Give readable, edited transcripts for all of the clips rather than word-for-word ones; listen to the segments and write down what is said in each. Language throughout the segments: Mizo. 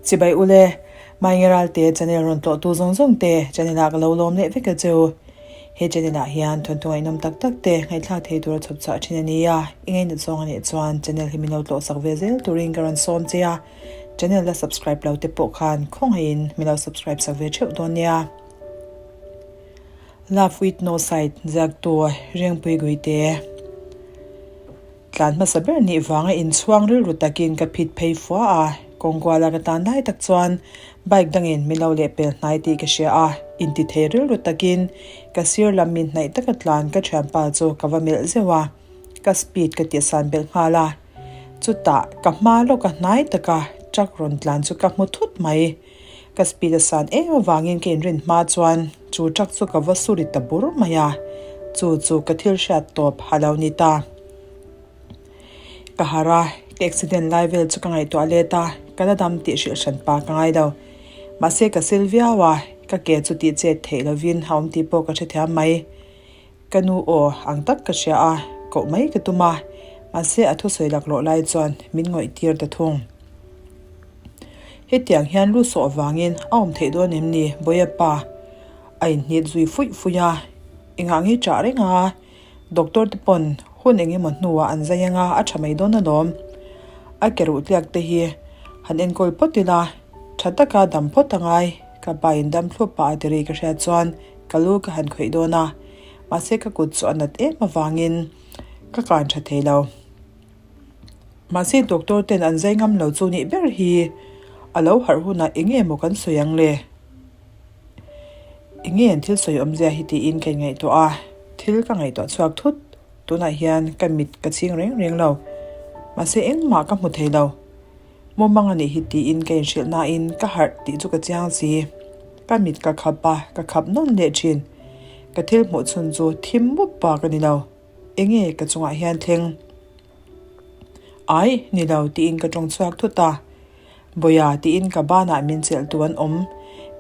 Chibai ule, Maingeral te channel rawn tlawhtu zawng zawng te channel ah ka lo lawm leh vek a cheu. He channel ah hian thawnthu ngaihnawm tak tak te ngaihthlak thei tura chhawp chhuah thin a ni a, i ngainat zawng a nih chuan channel hi min lo tlawh sak ve zel turin ka rawn sawm che a, channel la subscribe lo te pawh khan khawngaihin min lo subscribe sak ve theuh dawn nia. Love with no sight ziaktu Rengpui Guite. Tlan hmasa ber nih vanga inchhuang rilru takin ka phit phei fua a, kawngkuala ka tan lai tak chuan bike dangin min lo lehpel hnai tih ka hria a, intithei rilru takin ka sir lam min hnaih taka tlan ka thianpa chu ka va melh zeuh a, ka speed ka tihsan belh nghal a. Chutah ka hma lawka hnai taka truck rawn tlan chu ka hmu thut mai. Ka speed a san em avangin ka inrin hma chuan chu truck chu ka va su ri ta bur mai a, chu chu ka thil hriat tawp a lo ni ta. Ka harh a, ka accident lai vel chu ka ngaihtuah let a, ka la dam tih hrilh hran pa ka ngai lo. Mahse ka sil viau a, ka ke chu tih chet theih lovin a awm tih pawh ka hrethiam mai. Ka nu aw ang tak ka hria a, koh mai ka tum a, mahse a thusawi laklawh lai chuan min ngawih tir ta thung. Hetiang hian lu sawh vangin a awm theih dawn em ni Bawia pa? A inhnit zui fuih fuih a, engah nge ṭah reng a? Doctor te pawn hun eng emaw hnuah an zai anga a ṭha mai dawn alawm. A ke ruh tliak te hi han enkawl phawt ila, ṭha taka dam phawt a ngai, ka pa in dam thlup pah a ti ri ka hriat chuan ka lu ka han khawih dawn a, mahse ka kut chu a nat em avangin ka kan tha thei lo. Mahse doctor ten an zai ngam lo chu nih ber hi a lo harh hunah eng nge maw kan sawi ang le? Eng nge an thil sawi awmzia hi tiin ka inngaihtuah a, thil ka ngaihtuah chhuak thut. Tunah hian ka mit ka ching reng reng lo, mahse engmah ka hmu thei lo. Mumang a nih hi tiin ka inhrilh nain ka harh tih chu ka chiang si. Ka mit ka khap a, ka khap nawn leh thin. Ka thil hmuh chhun chu thim mup bak a ni lo. Enge ka chungah hian thleng? Ai, ni lo tiin ka tawng chhuak thut a. Bawia tiin ka banah min chelhtu an awm.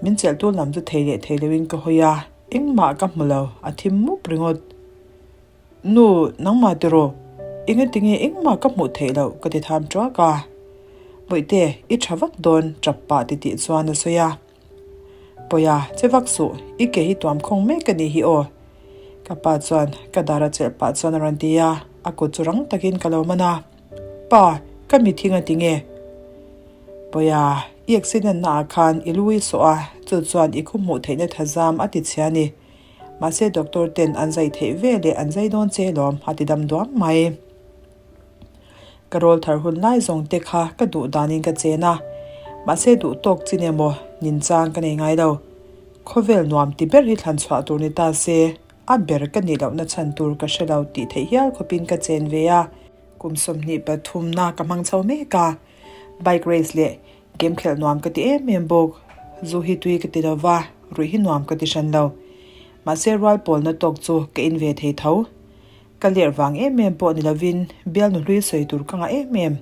Min chelhtu lam chu thei leh thei loin ka hawi a, engmah ka hmu lo, a thim mup ringawt. Nu, nangmah tiraw? Engatinge engmah ka hmuh theih loh ka ti tham ṭuak a. Bawihte, i ṭha vak dawn ṭap pah ti tih chuan a sawi a. Pawia, che vak suh, i ke hi tuam khawng mek a nih hi aw. Ka pa chuan ka dar a chelh pah chuan a rawn ti a, a kut chu rang takin ka lo man a. Pa, ka mit hi ngatinge? Pawia, i accident naah khan i lu i sawh a, chu chuan i khu hmuh theihna thazam a ti chhia a ni. Mahse doctor ten an zai theih ve leh an zai dawn che lawm a ti dam duam mai. Ka rawl thar hun lai zawng te kha ka duh danin ka chen a, mahse duh tawk chin emaw nin chang ka nei ngai lo. Khawvel nuam ti ber hi thlan chhuah tur ni ta se, a ber ka nih lohna chhan tur ka hre lo tih theih hial khawpin ka chen ve a. Kum 23 na ka hmang chho mek a, bike race leh Game khelh nuam ka ti em em bawk. Zu hi tui ka ti lo va, ruih hi nuam ka ti hran lo. Mahse rual pawlna tawk chu ka in ve thei tho. Ka lerh vang em em pawh ni lovin bialnu hlui sawi tur ka ngah em em.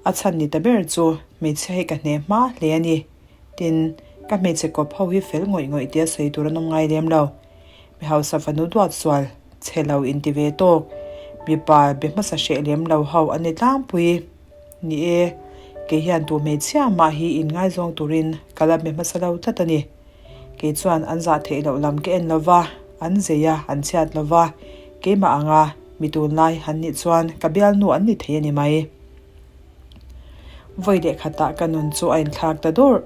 A chhan ni ta ber chu hmeichhia hi ka hne hma hle a ni. Tin, ka hmeichhe kawp ho hi fel ngawih ngawih tia sawi tur an awm ngai lem lo. Mi hausa fanu duat sual, chhe lo inti ve tawk, mipa be hmasa hreh lem lo ho an ni tlangpui. Ni e, kei hian tu hmeichhia mah hi inngaizawng turin ka la be hmasa lo tlat a ni. Kei chuan an zah theih loh lam ka en lo va, an zei a, an chhiat lo va, keimah anga mi tunlai han nih chuan ka bialnu an ni thei a ni mai. Vawi leh khatah ka nun chu a inthlak ta dawrh.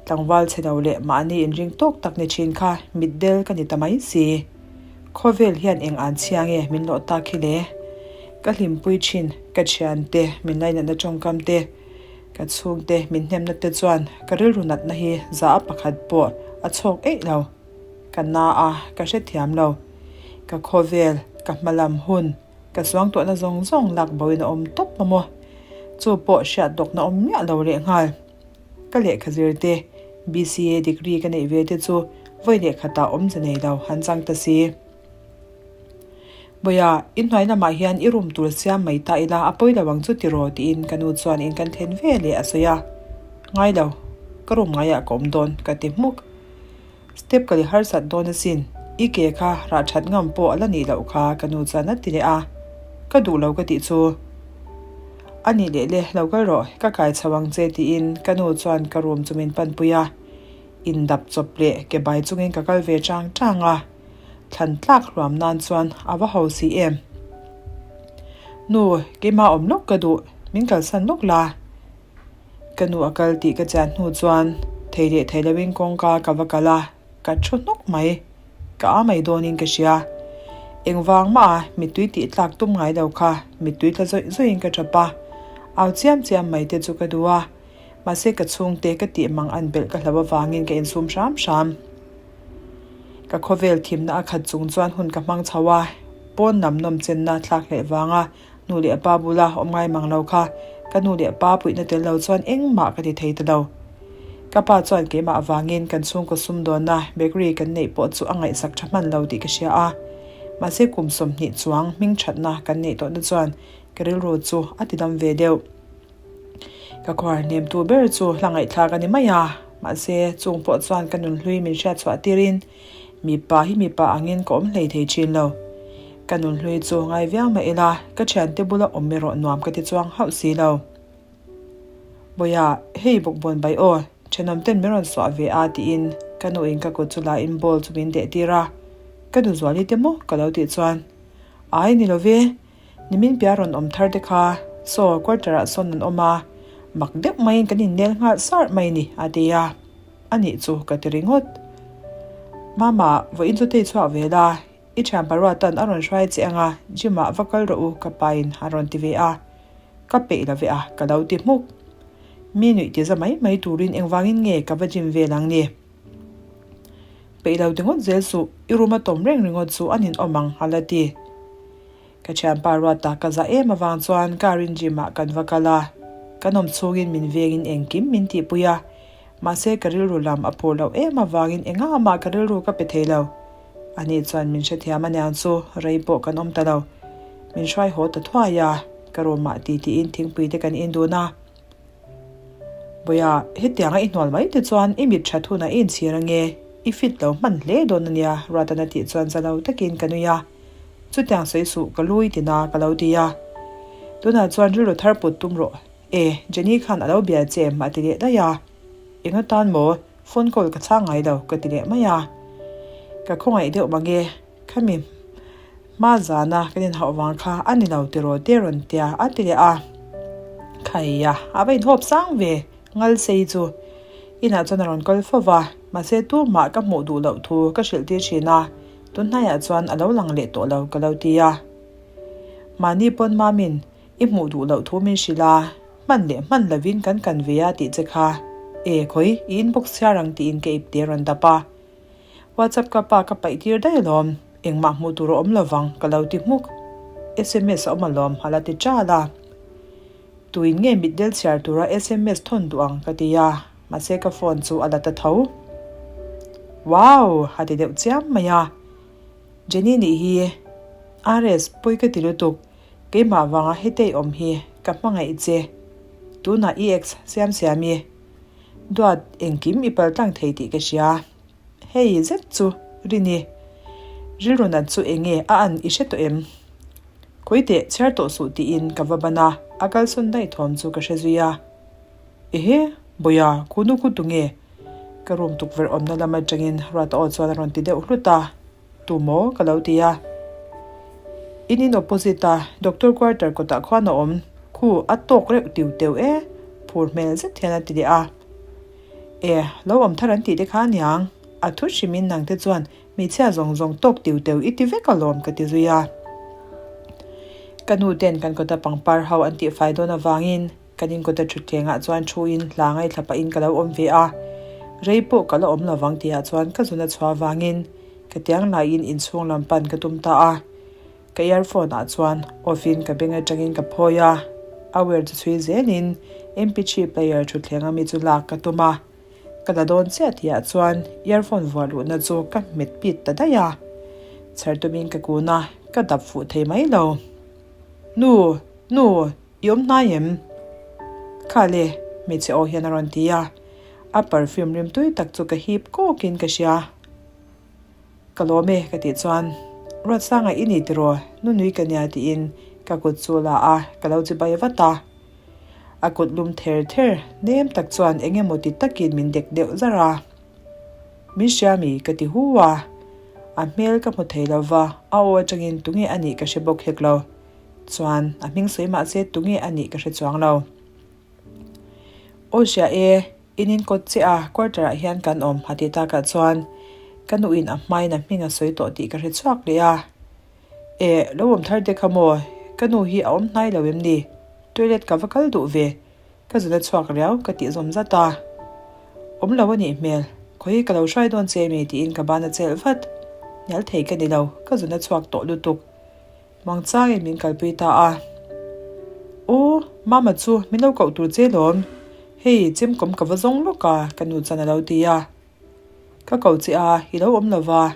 Tlangval chhe lo leh mahni inring tawk tak ni thin kha mitdel ka ni ta mai si. Khawvel hian eng an chhia nge min lawh tak hi le? Ka hlimpui thin, ka thiante min lainatna tawngkam te, ka chhungte min hnemna te chuan ka rilru natna hi za a pakhat pawh a chhawk eih lo. Ka na a, ka hrethiam lo. Ka khawvel, ka hmalam hun, ka suangtuahna zawng zawng lak boin a awm tawp a maw? Chu pawh hriat dawkna awm miah lo lehnghal. Ka lehkha zir te, BCA degree ka neih ve te chu vawi lehkhatah awmze nei lo han chang ta si. Bawia, in hnuai lamah hian i room tur siam mai ta ila a pawi lo ang chu tiraw tiin ka nu chuan in kan thlen ve leh a sawi a. Ngai lo, ka room ngaiah ka awm dawn ka ti hmuk. Step ka li harsat dawn asin, i ke kha rah that ngam pawh a la nih loh kha ka nu chuan a ti leh a. Ka duh lo ka tih chu. A nih leh le, lo kal rawh, ka kai chho ang che tiin ka nu chuan ka room chu min panpui a. Indap chawp leh ke bai chungin ka kal ve chang chang a. Thlan tlak hluam nan chuan a va ho si em. Nu, keimah awm lawk ka duh, min kalsan lawk la. Ka nu a kal tih ka chian hnu chuan thei leh thei loin kawngka ka va kal a, ka thu hnawk mai. Ka a mai dawnin ka hria. Engvang mah a mittui tih tlak tum ngai lo kha mittui tla zawih zawihin ka tap a. Au chiam chiam mai te chu ka duh a, mahse ka chhungte ka tih mang an belh ka hlo avangin ka insum hram hram. Ka khawvel thimna a khat chung chuan hun ka hmang chho a, pawn lam nawm chenna thlak hleh vanga nu leh pa bula awm ngai mang lo kha ka nu leh pa puihna tel lo chuan engmah ka ti thei ta lo. Ka pa chuan keimah avangin kan chhungkaw sumdawnna bakery kan neih pawh chu a ngaihsak tha hman lo tih ka hria a, mahse kum 20 chuang hming thatna kan neih tawhna chuan ka rilru chu a ti dam ve deuh. Ka khuar hnemtu ber chu hla ngaihthlak a ni mai a, mahse chung pawh chuan ka nunhlui min hriat chhuah tirin mipa hi mipa angin ka awm hlei thei thin lo. Ka nunhlui chu ngai viau mah ila ka thiante bula awm erawh nuam ka ti chuang hauh si lo. Bawiha, hei bawkbawn bai aw, thenawm ten min rawn suah ve a tiin ka nuin ka kut chu la in bowl chu min deh tir a, ka nu zuali te maw ka lo tih chuan Ai ni lo ve, Nimin pia rawn awm thar te kha saw quarter ah sawn an awm a, mak deuh maiin kan innel nghal sarh mai ni a ti a, a nih chu ka ti ringawt. Mama, vawiin chu tei chhuak ve la, i thian paruatan a rawn hruai che anga gym ah va kal rawh u ka pain a rawn ti ve a, ka peih lo ve a ka lo ti hmuk. Mi nuih ti za mai mai turin engvangin nge ka va gym vel ang ni? Peih lo ti ngawt zel suh, i room a tawm reng ringawt chu a ninawm ang a la ti. Ka thianpa Ruata ka zah em avang chuan car in gym ah kan va kal a, kan awm chhungin min vengin engkim min tihpui a, mahse ka rilru lam a phur loh em avangin engah mah ka rilru ka pe thei lo. Ani chuan min hrethiam aniang chu rei pawh kan awm ta lo. Min hruai haw ta thuai a, ka room ah ti tiin thingpui te kan in dun a. Bawiha, hetianga i hnual mai te chuan i mit that hunah i inchhir ange, i fit lo hman hle dawn ania Ruatan a tih chuan za lo takin ka nui a. Chutiang sawi suh ka lu i ti na ka lo ti a. Tunah chuan rilru thar put tum rawh. E, Jenny khan a lo bia che em a ti leh daih a. Eng atan maw? Phone call ka chhang ngai lo ka ti leh mai a. Ka khawngaih deuh mange khami hma zana kan inhauh vang kha a ni lo tiraw te rawn tia a ti leh a. Khaia a va inhawp sang ve ngal sei chu. Inah chuan a rawn kal fo va, mahse tumah ka hmuh duh loh thu ka hrilh tir thin a. Tunhnaiah chuan a lo lang leh tawh lo ka lo ti a. Mahni pawn mamin i hmuh duh loh thu min hrilh a, hman leh hman lovin kan kan ve a tih che kha. E khawi, i inbox chhiar ang tiin ka ipte rawn dap a. WhatsApp ka pa ka paih tir daih alawm, engmah hmuh tur a awm lovang ka lo ti hmuk. Sms a awm alawm a la ti ṭal a. Tuin nge mitdel chhiar tura sms thawn duh ang ka ti a. Mahse ka phone chu a la ta tho. Wow! A ti deuh chiam mai a. Jenny nih hi RS pawi ka ti lutuk, keimah vanga hetei awm hi ka hmangaih che. Tunah i ex siam siam i duat engkim i pal tlang thei tih ka hria. Hei zet chu Rini rilru nat chu enge a an i hre tawh em? Kawiteh chhiar tawh suh tiin ka va ban a, a kalsawn daih thawm chu ka hre zui a. Ehe, Bawiha, khu nu khu tunge? Ka room tukverh awmna lam atangin Ruata aw chuan a rawn ti deuh hlut a, Tu maw? ka lo ti a. In in opposite a doctor quarter kawtah khuan a awm, khu a tawk reuh tiu teu e, phur hmel zet hian a ti leh a. E, lo awm thar an tih te kha aniang, a thu hrimin nang te chuan Hmeichhia zawng zawng tawk tiu teu i ti vek alawm ka ti zui a. Ka nu ten kan kawta pangpar ho an tihfai dawn avangin kan inkawta thutthlengah chuan thu in hla ngaithla pahin ka lo awm ve a. Rei pawh ka la awm lovang tihah chuan ka zun a chhuah avangin ka tiang laiin inchhung lam pan ka tum ta a. Ka earphone ah chuan off in ka beng atangin ka phawi a, a wire chu chhui zelin MP3 player thutthleng ami chu lak ka tum a. Ka la dawn chiah tihah chuan earphone vuah luhna chu ka hmet pit ta daih a, chher tumin ka kun a, ka dap fuh thei mai lo. Nu! Nu! I awm hnai em? Kha le, hmeichhe aw hian a rawn ti a, a perfume rim tui tak chu ka hip kawkin ka hria. Ka lawm e ka tih chuan, Ruatsanga i ni tiraw? Nunui ka nia tiin ka kut chu la a, ka lo chibai vat a. A kut lum ther ther nem tak chuan eng emaw ti takin min dek deuh zar a. Min hria mi ka ti hu a. A hmel ka hmu thei lo va, a aw atangin tunge a nih ka hre bawk hek lo. Chuan a hming sawi mah se tunge a nih ka hre chuang lo. Aw hria e, in in kawt che a, quarter ah hian kan awm a ti takah chuan ka nuin a hmain a hming a sawi tawh tih ka hre chhuak leh a. E, lo awm thar te kha maw, ka nu hi a awm hnai lo em ni? Toilet ka va kal duh ve, ka zun a chhuak riau ka tih zawm zat a. Awm lo a nih hmel, khawi ka lo hruai dawn che mi tiin ka ban a chelh vat. Hnial thei ka ni lo, ka zun a chhuak tawh lutuk. Mangchangin min kalpui ta a. U, Mama chu min lo koh tur che lawm. Hei, chemkawm ka va zawng lawk a, ka nu chuan a lo ti a. Ka ko che a, i lo awm lo va.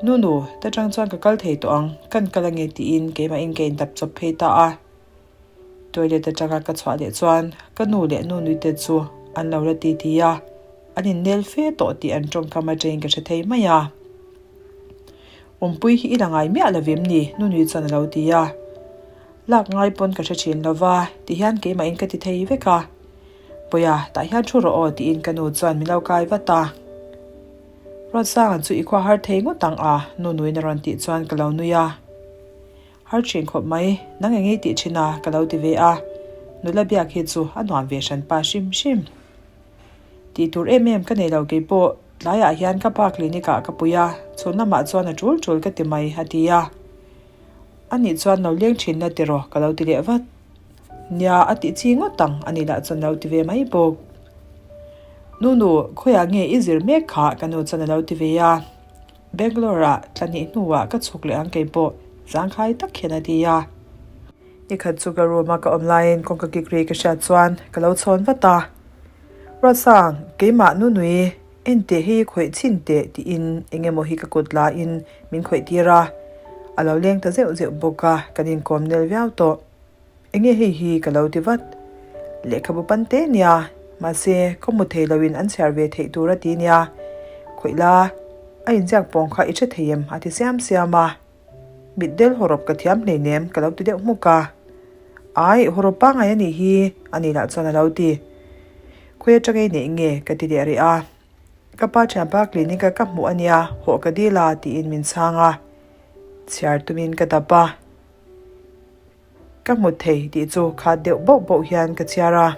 Nu nu, ta tang chuan ka kal thei tawh ang, kan kal ange tiin keimahin ka intap chawp phei ta a. Toilet atanga ka chhuah leh chuan ka nu leh nu nuite chu an lo la ti ti a, an innel fe tawh tih an tawngkam atangin ka hre thei mai a. Awmpui hi i la ngai miah lo vem ni? Nu nui chuan a lo ti a. Lak ngai pawn ka hre thin lo va, tihian keimahin ka ti thei vek a. Pawia, tah hian thu rawh aw tiin ka nu chuan min lo kai vat a. Ruatsanga chu i khua har thei ngawt ang a, nu nuin a rawn tih chuan ka lo nui a. Har thin khawp mai, nang eng ei tih thin a, ka lo ti ve a. Nula biak hi chu a nuam ve hran pa hrim hrim. Tih tur em em ka nei lo keipawh, tlaiah hian ka pa clinic ah ka pui a, chhun lamah chuan a tul tul ka ti mai, a ti a. Anih chuan lo leng thin la tiraw ka lo ti leh vat. Nia, a tih chi ngawt ang, ani lah chuan lo ti ve mai bawk. Nu nu, khawiah nge i zir mek kha? ka nu chuan a lo ti ve a. Bangalore ah tla hnih hnuah ka chhuk leh ang keipawh zangkhai tak hian a ti a. Nikhat chu ka room a ka awm laiin kawngka kik ri ka hriat chuan ka lo chhawn vat a. Ruatsang, keimah nu nui, en teh hei khawih chhin teh tiin eng emaw hi ka kut la in min khawih tir a. A lo leng ta zeuh zeuh bawk a, kan inkawm nel viau tawh. Enge hei hi ka lo ti vat. Lehkhabu pan te nia, mahse khaw hmu thei loin an chhiar ve theih tur a ti nia. Khawih la, a inziak pawng kha i hre thei em? a ti siam siam a. Mitdel hawrawp ka thiam hleinem ka lo ti deuh hmuk a. Ai, hawrawp pangngai a nih hi, ani lah chuan a lo ti. Khawi atanga i neih nge? ka ti leh rih a. Ka pa thianpa clinic a ka hmuh a nia, hawh ka dil a, tiin min chhang a. Chhiar tumin ka dap a. Ka hmu thei tih chu khat deuh bauh bauh hian ka chhiar a.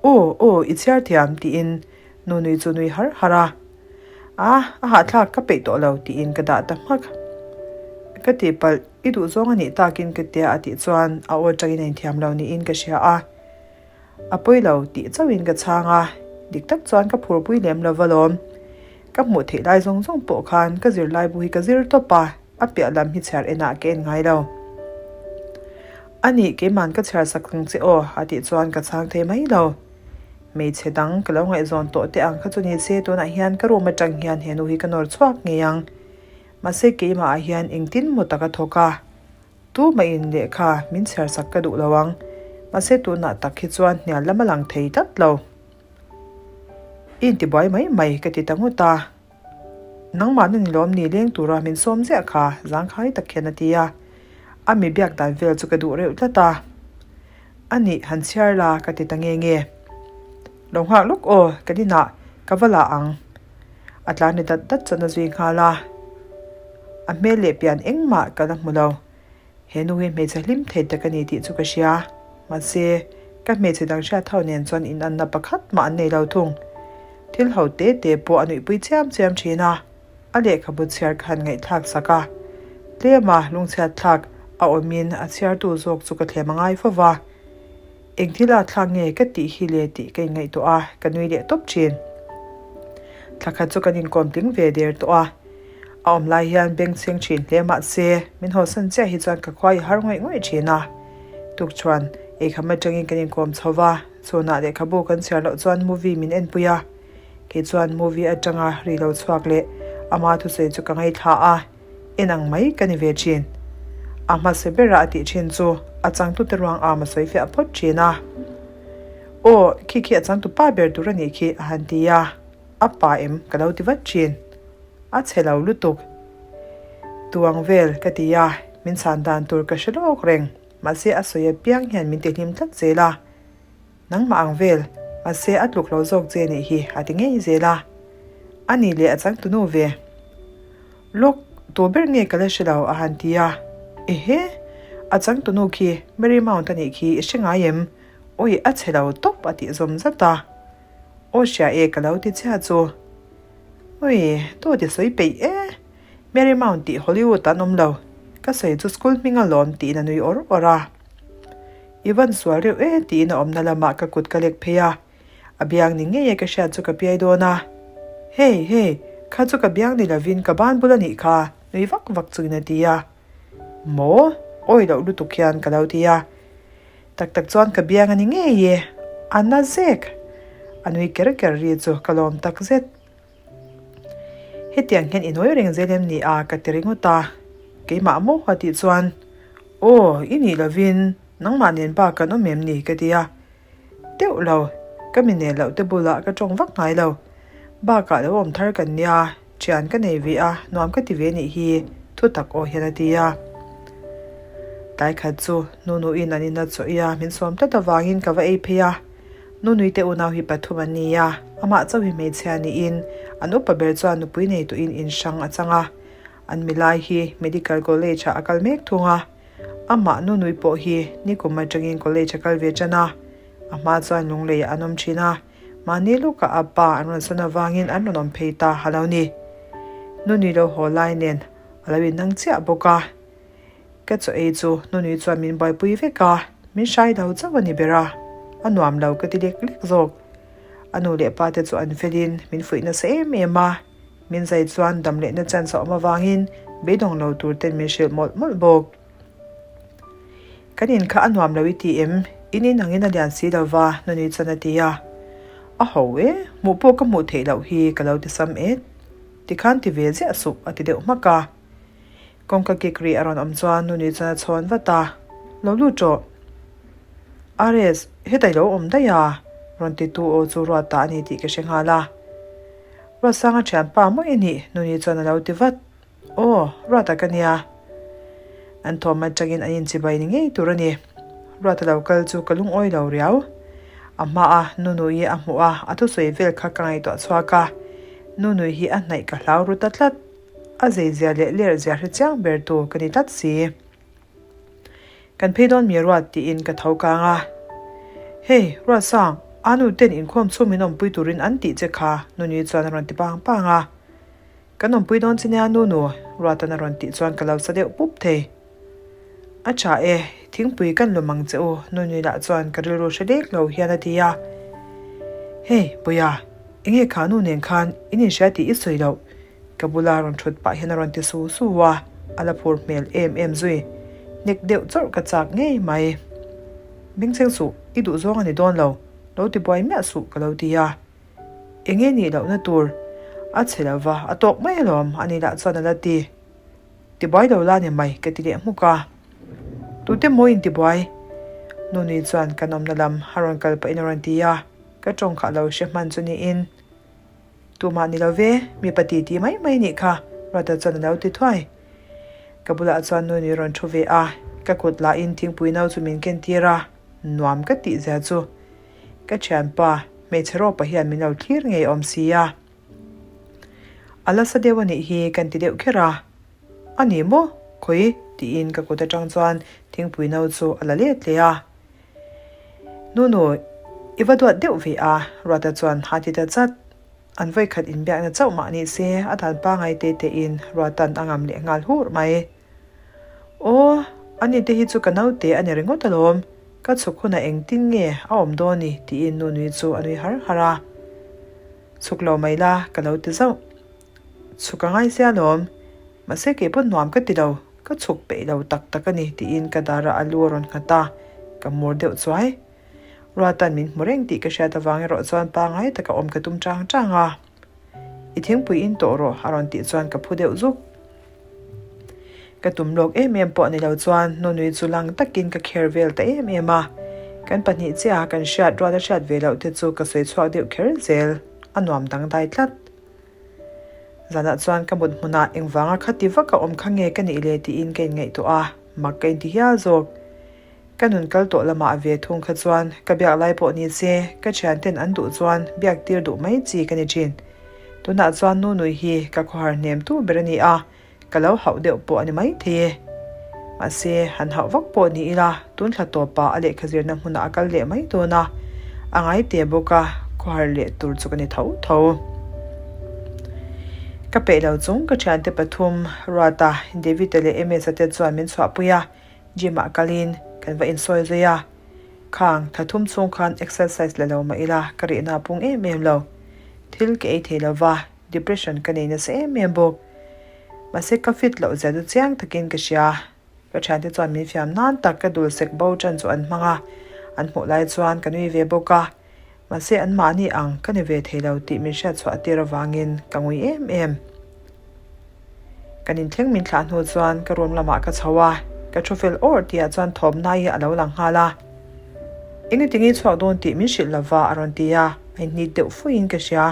Aw, aw, i chhiar thiam tiin nu nui chu nui har har a. A, a hahthlak ka peih tawh lo tiin ka dah ta hmak. Ka tihpalh, i duh zawng a nih takin ka tia a tih chuan a aw atangin a inthiam lo niin ka hria a. A pawi lo tih chauhin ka chhang a, dik tak chuan ka phurpui lem lo va lawm. Ka hmuh theih lai zawng zawng pawh khan ka zirlaibu hi ka zir tawp a, a piah lam hi chhiar enah ka en ngai lo. A nih, keiman ka chhiar sak ang che aw, a tih chuan ka chhang thei mai lo. Hmeichhe dang ka lo ngaihzawn tawh teh ang kha chu ni se tunah hian ka room atang hian he nu hi ka nawr chhuak ngei ang. Mahse keimah ah hian engtin maw tak a thawk a, Tumahin lehkha min chhiar sak ka duh lo ang, mahse tunah tak hi chuan hnial lam a lang thei tlat lo. I intibuai mai mai ka ti ta ngawt a. Nangmah na ni lawm ni leng tura min sawm ziah kha zangkhai tak hian a ti a. A mi biak dan vel chu ka duh reuh tlat a. A nih han chhiar la ka ti ta nge nge. Lo nghak lawk aw, kan inah ka va la ang. A tlan ri dat dat chuan a zui nghal a. A hmel leh pian engmah ka la hmu lo. He nu hi hmeichhe hlim thei tak a ni tih chu ka hria. Mahse, ka hmeichhe dang hriat ho nen chuan inanna pakhat mah an nei lo thung. Thil ho te te pawh a nuihpui chiam chiam thin a, a lehkhabu chhiar kha han ngaihthlak sak a. Tlema lungchhiat thlak a awmin a chhiartu zawk chu ka thlem a ngai fo va. Eng thil a thlak nge ka tih hi le tih ka inngaihtuah a, ka nui leh tawp thin. Thla khat chu kan inkawm tling ve der tawh a, a awm lai hian beng chheng thin hle mah se min hawsan chiah hi chuan ka khua i har ngawih ngawih thin a. Tukchuan eikham atangin kan inkawm chho va, chhunah lehkhabu kan chhiar loh chuan movie min enpui a, kei chuan movie atanga ri lo chhuak leh ama thusawi chu ka ngaithla a. En ang mai ka ni ve thin. A hmasa bera a tih thin chu a changtute ruang am a sawi fiah phawt thin a. Aw, khi khi a changtu pa ber tur a nih khi a han ti a, a pa em ka lo ti vat thin. A chhe lo lutuk. Tuang vel ka ti a, min chhan dan tur ka hre lawk reng, mahse a sawi apiang hian min ti hlim tlat zel a. Nangmah ang vel, mahse a tluk lo zawk che nih hi a ti ngei zel a. A nih leh a changtunu ve. Lawk, tu ber nge ka la hre lo a han ti a. Ehe! A changtunu khi Mary Mount a nih khi i hre ngai em? Awi a chhe lo tawp a tih zawm zat a. Aw hria e ka lo ti chiah chu. Awi, dawt i sawi peih e. Mary Mount tih Hollywood an awm lo. Ka sawi chu school hming alawm tiin a nui awr awr a. I van sual reuh e tiin a awmna lamah ka kut ka lek phei a. A biang ni ngei e ka hriat chu ka piai dawn a. Hey, hey, kha chu ka biang ni lovin ka ban bul a nih kha, nui vak vak chungin a ti a. Maw? Awi loh lutuk hian ka lo ti a. Tak tak chuan ka biang a ni ngei e, a na zek! A nui ker ker ri chu ka lawm tak zet. Hetiang hian i nawi reng zel em ni a? ka ti ringawt a. Keimah maw? a tih chuan, Aw, i nih lovin nangmah nen bak kan awm em ni? ka ti a. Deuh lo, ka mi nen loh te bulah ka tawng vak ngai lo. Bakah lo awm thar kan nia, thian ka nei ve a, nuam ka ti ve nih hi, thu tak aw hian a ti a. Tlai khat chu Nunuin an ina chaw i a, min sawm tlat avangin ka va ei phei a. Nunui te unau hi pathum an ni a, amah chauh hi hmeichhia niin an upa ber chuan nupui nei tuin in hrang a chang a. An milai hi Medical College ah a kal mek thung a. Amah Nunui pawh hi nikum atangin college a kal ve tan a, a hma chuan lunglei ah an awm thin a, mahni lukah a pa an rawn sawn avangin an rawn awm phei ta a lo ni. Nunui lo haw lai nen a lo innang chiah bawk a, ka chaw ei chu Nunui chuan min buaipui vek a, min hrai lo chauh a ni ber a, a nuam lo ka ti lek lek zawk. A nu leh pa te chu an felin min fuih nasa em em a. Min zai chuan dam lehna chance a awm avangin beidawng lo tur ten min hrilh mawlh mawlh bawk. Kan in kha a nuam lo i ti em? In in angin a lian si lo va, Nunui chuan a ti a. A ho e, hmuh pawh ka hmuh theih loh hi ka lo ti sam et. Tikhan ti ve ziah suh a ti deuh hmak a. Kawngka kik ri a rawn awm chuan Nunui chuan a chhawn vat a, Lo lut rawh. RS, hetah i lo awm daih a? rawn ti tu aw chu ruat ta a ni tih ka hre nghal a. Ruatsanga thianpa mawi a nih, Nunui chuan a lo ti vat. Aw, Ruata ka nia. An thawm atangin an inchibai ni ngei tur a ni. Ruata lo kal chu ka lungawi lo riau. A hmaa Nunui a hmuh a, a thusawi vel kha ka ngaihtuah chhuak a. Nunui hi a hnaih ka hlau ru ta tlat. A zeizia leh lerhzia hre chiang ber tu ka ni tlat si. Kan phei dawn mi ruat tiin ka tho kang a. Hey, Ruatsang, a nu ten inkhawm chhung min awmpui turin an tih che kha, Nunui chuan a rawn ti pang pang a. Kan awmpui dawn che nia Nunu, Ruatan a rawn tih chuan ka lo sa deuh pup thei. A tha e, thingpui kan lawm ang che u, Nunui lah chuan ka rilru hre lek lo hian a ti a. Hey, Puia, enge kha nu nen khan in inhria tih i sawi loh? Ka bula rawn thut pah hian a rawn ti su su a, a la phur hmel em em zui. Hnek deuh chawrh ka chak ngei mai. Bengchheng suh, i duh zawng a ni dawn lo, lo ti buai miah suh ka lo ti a. Enge nih lohna tur? A chhe lo va, a tawk mai alawm, ani lah chuan a la ti. Ti buai lo la ni mai ka ti leh hmuk a. Tute maw in ti buai? Nunui chuan kan awmna lam a rawn kal pahin a rawn ti a, ka tawng kha a lo hre hman chu niin. Tumah ni lo ve, mipa ti ti mai mai nih kha, Ruata chuan a lo ti thuai. Ka bulah chuan Nunui rawn thu ve a, ka kut lahin thingpui no chu min ken tir a, nuam ka tih zia chu. Ka thianpa, hmeichhe rawpa hian min lo thlir ngei awm si a. A la sa deuh a nih hi kan ti deuh kher a. A ni maw? Khawi? tiin ka kut atang chuan thingpui no chu a la let leh a. Nunu, i va duat deuh ve a, Ruata chuan a ti ta chat. An vawikhat inbiakna chauh mah ni se, a dan pangai te tein Ruata'n a ngam leh nghal hur mai. Aw, ani te hi chu ka naute a ni ringawt alawm, ka chhuk hunah engtin nge a awm dawn ni? tiin Nunui chu a nui har har a. Chhuk lo mai la, ka lo ti zauh. Chhuk a ngai sia alawm, mahse kei pawh nuam ka ti lo. Ka chhuk peih lo tak tak a ni tiin ka darah a lu a rawn nghat a, ka mur deuh chuai. Ruatan min hmu reng tih ka hriat avang erawh chuan pangai taka awm ka tum chang chang a. I thingpui in tawh rawh a rawn tih chuan ka phu deuh zuk. Ka tum lawk em em pawh ni lo chuan Nunui chu lang takin ka kher vel ta em em a. Kan pahnih chiah a kan hriat ruat a hriat ve loh te chu ka sawi chhuak deuh kher zel, a nuam dangdai tlat. Zanah chuan ka mut hmunah engvanga khati vak a awm kha nge ka nih le tiin ka inngaihtuah a, mak ka inti hial zawk. Ka nun kal tawh lamah ve thung kha chuan ka biak lai pawh ni se ka thianten an duh chuan biak tir duh mai chi ka ni thin. Tunah chuan Nunui hi ka khawhar hnem tu ber a ni a, ka lo hauh deuh pawh a ni mai thei e. Mahse, han hauh vak pawh ni ila tun thla tawpah a lehkha zirna hmunah a kal leh mai dawn a, a ngai te bawk a, khawhar leh tur chu ka ni tho tho. Ka peih lo chung ka thiante pathum Ruata, David-a leh Ms-a te chuan min chhuahpui a, Gym-ah kalin kan va insawi zui a, khang thla thum chhung khan exercise la lo mah ila ka rihna a pung em em lo. Thil ka ei thei lo va, depression ka nei nasa em em bawk. Mahse ka fit loh zia chu chiang takin ka hria. Ka thiante chuan min fiam nan tak ka dul sek bo tan chu an hmang a, an hmuh lai chuan ka nui ve bawk a. Mahse anmahni ang ka ni ve thei lo tih min hriat chhuah tir avangin ka ngui em em. Kan inthleng min thlah hnu chuan ka room lamah ka chho a, ka thu fel awr tihah chuan thawmna hi a lo lang nghal a. Engati nge chhuak dawn tih min hrilh lova a rawn ti a, a inhnit deuh fuiin ka hria.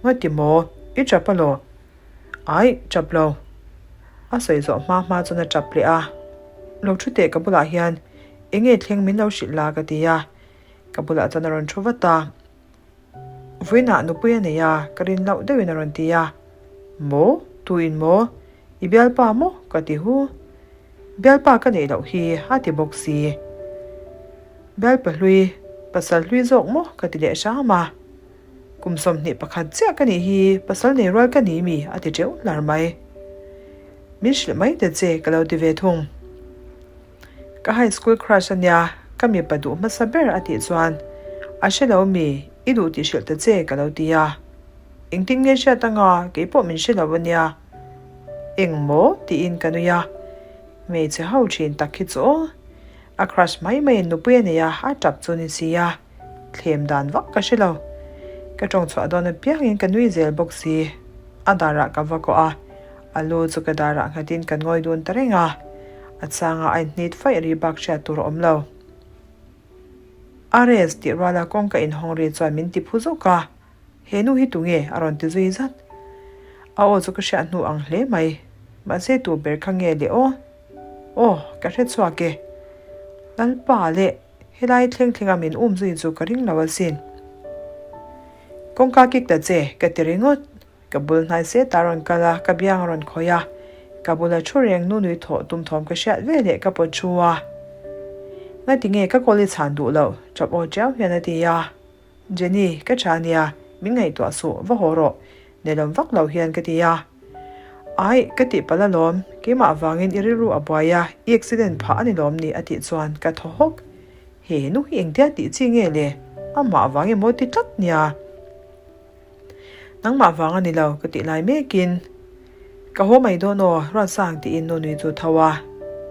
Ngati maw? I tap alaw? Aih, tap lo. A sawi zawh hma hma chuan a tap leh a. Lo thu teh ka bulah hian enge thleng min lo hrilh la ka ti a. Ka bulah chuan a rawn thu vat a, Vawiinah nupui a nei a, ka rin loh deuhin a rawn ti a. Maw? Tu in maw? I bialpa maw? ka ti hu. Bialpa ka neih loh hi a ti bawk si. Bialpa hlui, pasal hlui zawk maw? ka ti leh hram a. Kum 21 chiah ka nih hi, pasal nei rual ka ni mi? a ti teuh hlar mai. Min hrilh mai ta che ka lo ti ve thung. Ka high school crush a nia, ka mipa duh hmasa ber a tih chuan, A hre lo mi, i duh tih hrilh ta che ka lo ti a. Engtin nge hriat anga, kei pawh min hre lo a nia. Eng maw? tiin ka nui a. Hmeichhe ho thin tak hi chu aw. A crush mai maiin nupui a nei a, a tap chu ni si a. Thlem dan vak ka hre lo. Ka tawng chhuah dawn apiangin ka nui zel bawk si. A darah ka va kawh a. A lu chu ka darah nghatin kan ngawi dun ta reng a, a changa a inhnit faih ri bak hriat tur a awm lo. RS tih ruala kawngka inhawng ri chuan min ti phu zawk a, He nu hi tunge? a rawn ti zui zat. A aw chu ka hriat hnu ang hle mai, mahse tu ber kha nge le aw? Aw, ka hre chhuak e. Lalpa leh helai thleng thlenga min um zui chu ka ring lo asin. Kawngka kik ta che, ka ti ringawt. Ka bul hnai set a rawn kal a, ka biang a rawn khawih a. Ka bula thu reng nu nui thawh tum thawm ka hriat ve leh ka pawt thu a. Ngati nge ka call i chhan duh loh? Chap aw tiau hian a ti a. Jenny, ka tha nia, min ngaihtuah suh, va haw rawh. Nelawm vak lo hian ka ti a. Aih, ka tih palh alawm, keimah vangin i rilru a buai a, i accident phah a ni lawm ni a tih chuan ka thaw hawk. He nu hi engtia tih chi nge le? Amah vang emaw ti tlat nia. Nangmah vang a ni lo, ka tih lai mekin, Ka haw mai dawn aw, Ruatsang tiin Nunui chu tho a,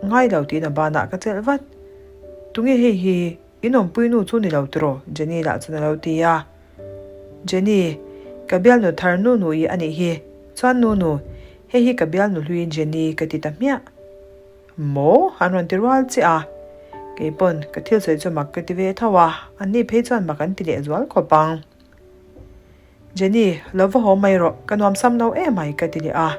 Ngai lo tiin a banah ka chelh vat. Tunge hei hi, in awmpui nu chu ni lo tiraw? Jenny lah chuan a lo ti a. Jenny, ka bialnu thar Nunui a nih hi. Chuan Nunu, hei hi ka bialnu hlui Jenny ka ti ta hmiah. Maw? An rawn ti rual chiah a. Keipawn ka thil sawi chu mak ka ti ve tho a, anni phei chuan mak an ti leh zual khawp ang. Jenny, lo va haw mai rawh, ka nuam sam lo em mai ka ti leh a.